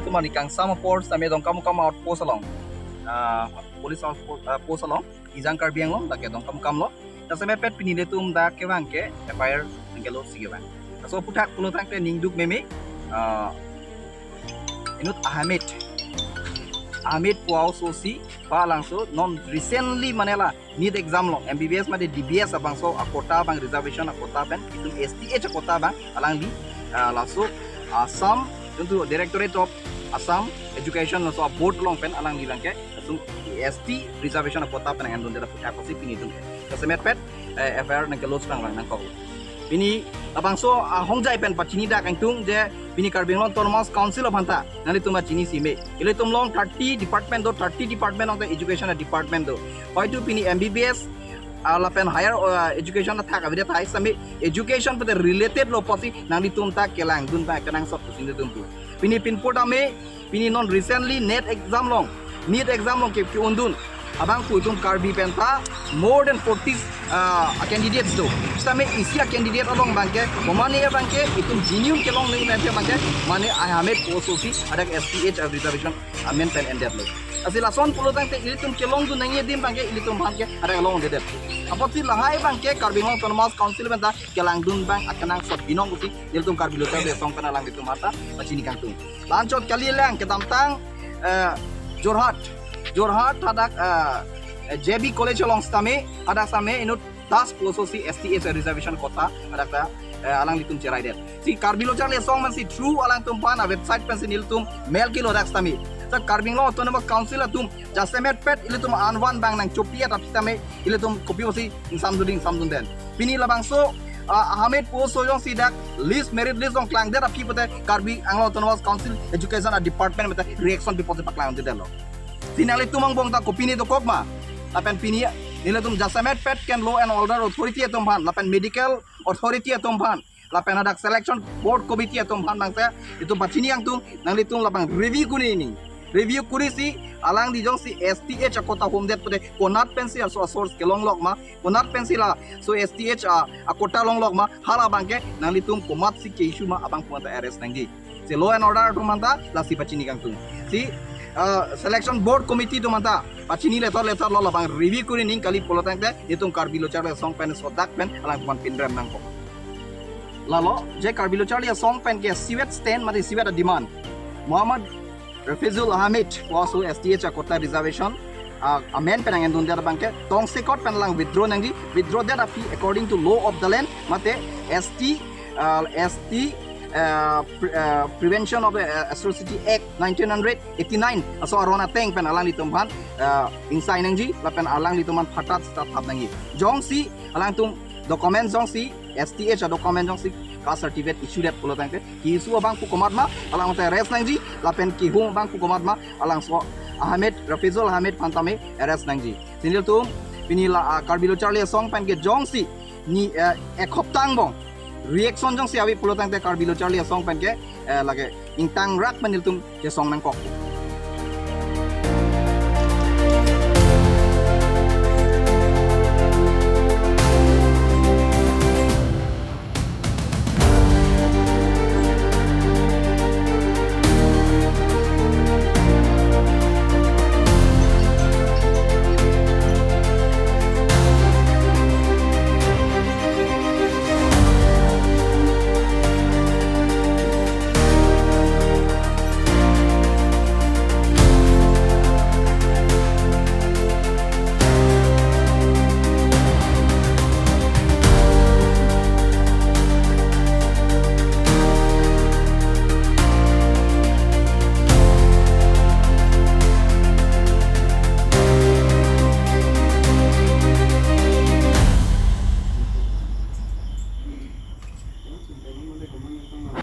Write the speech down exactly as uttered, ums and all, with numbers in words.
Tumani kangsam apor sitame Dongkamukam outpost along, ah, police outpost, ah, post along Ijang Karbi Anglong, lake Dongkamukam lo. Jasemet pet pini ilitum dak kevang ke F I R nangkelosi kevang. Laso aphuthak pulo tangte ningduk meme, ah, inut Ahmed, Ahmed pu aoso si, ba alangso non recently mane la NEET exam along, M B B S mate D B S abangso a-quota abang, reservation a-quota pen, itum S T H a-quota abang alangli, ah, laso Assam, itum Directorate of Assam Education laso a-board along pen alangli abangke itum S T reservation a-quota pen nangdundet aphuthak pusi pini itum jasemet pet, eh, F I R nangkelos tang lang nangkok. Pini labangso ahongjai pen pachini dak ingtung je pini Karbi Anglong Autonomous Council aphanta nanglitum pachini si me. Ilitum along thirty department do, thirty department along education department do. Hoitu pini M B B S, ah, lapen higher, ah, education athak avedet tahai sitame education pute related lo pusi nanglitum ta kelangdun ta kenangsot pusi nelitum pu. Pini pinpur tame, pini non recently NEET exam along, NEET exam along ke, ke-undun abang pu itum Karbi pen ta more than forty, ah, candidates do. Sitame isi a-candidate along abangke, komane abangke itum genuine kelong nangji abangke, mane Ahmed pu aoso si hadak S T H a-reservation amen pen endetlo. Lasi lason pulo tangte ilitum kelongdun nangji adim abangke ilitum abangke hadak longledet. Apotsi lahai abangke Karbi Anglong Autonomous Council pen ta kelangdun abang akenangsot binong pusi ilitum Karbi Lo Charli Asong pen alanglitum aphanta pachini kangtung. Lanchot kalilang kedamtang, eh, Jorhat. Jorhat hadak, eh, J B College along sitame, hadak sitame inut Das pu aoso si S T H a-reservation quota hadak ta, eh, alanglitum cheraidet. Si Karbi Lo Charli Asong pen si through alangtum aphan a-website pen si nelitum mail kilo hadak sitame. Sa Karbi Anglong Autonomous Council atum jasemet pet ilitum anvan abang nangchopi-et aphi tame ilitum kopi pusi ingsamdun ding, ingsamdundet. Pini labangso, ah, Ahmed pu aoso jongsi dak list, merit list along klangdet aphi pute Karbi Anglong Autonomous Council Education a-department mate reaction pi pusi paklangdundetlo. Si nanglitum angbong ta kopine dokok ma? Lapen pini nelitum jasemet pet ken law and order authority atum aphan, lapen medical authority atum aphan, lapen hadak selection board committee atum aphan abangsi itum pachini kangtung, nanglitum labang review kuri nangji. Review kuri si alangli jongsi S T H a-quota humdet pute konat pensi laso a-source kelonglok ma, konat pensi laso S T H a, a-quota longlok ma, hala abangke nanglitum komatsi ke-issue ma abang pu anta arrest nangji. Si law and order atum aphanta lasi pachini kangtung. Si, ah, selection board committee atum aphanta pachini letter letter lo, labang review kuri nangji kali pulo tangte itum Karbi Lo Charli Asong pen sodak pen alangtum aphan pinrem nangkok. Lalo je Karbi Lo Charli Asong pen ke isivet stand mate isivet a-demand Muhammad Rafizul Ahmed pu aoso S T H a-quota reservation, ah, amen pen nangdundet abangke tongsekot pen alang withdraw nangji, withdraw det aphi according to law of the land mate S T, ah, S T, ah, Pre-, ah, Prevention of, ah, Atrocity Act nineteen eighty-nine, laso aron ateng pen alanglitum aphan, ah, ingsai nangji, lapen alanglitum aphan phatat sita thap nangji. Jongsi alangtum document jongsi S T H a-document jongsi caste certificate issue det pulo tangte, ke-issue abang pu komat ma, alangtum arrest nangji, lapen kehum abang pu komat ma, alangso Ahmed, Rafizul Ahmed aphan tame arrest nangji. Si nelitum pini la, ah, Karbi Lo Charli Asong pen ke jongsi ni, eh, ek hopta angbong reaction jongsi ave pulo tangte Karbi Lo Charli Asong pen ke, eh, lake ingtangrak pen nelitum kesong nangkok.